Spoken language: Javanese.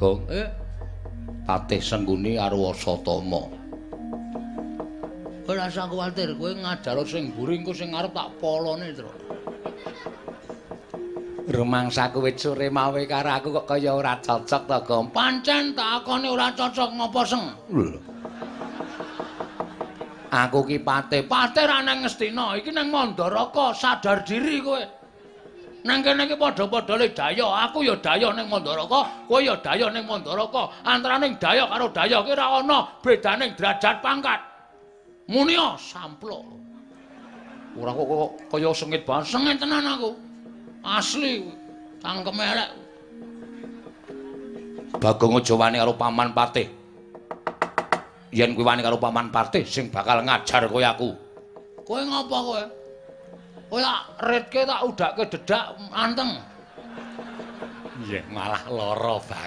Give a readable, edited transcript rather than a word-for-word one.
Bagong. Patih Sengguni arwa Satama. Ora usah kuwatir, kowe ngajar sing mburi engko sing ngarep tak polone, Tru. Rumangsaku wit sore mawe karo aku kok kaya ora cocok to, Gong. Pancen tak akoni ora cocok ngopo, Seng? Lho. Aku ki patih, patih ra nang Ngastina, iki nang Mandaraka, sadar diri kowe. Nang kene iki padha-padha le daya, aku ya daya ning Mandaraka, kowe ya daya ning Mandaraka. Antaraning daya karo daya ki ora ana bedaning derajat pangkat. Munia samplok. Ora kok kaya sengit banget, sengit tenan aku. Asli cangkeme elek. Bagong aja wani karo Paman Patih. Yen kowe wani karo Paman Patih sing bakal ngajar kowe aku. Kowe ngopo kowe? Kowe tak ritke tak udhakke dedak anteng. Iya, malah lara banget.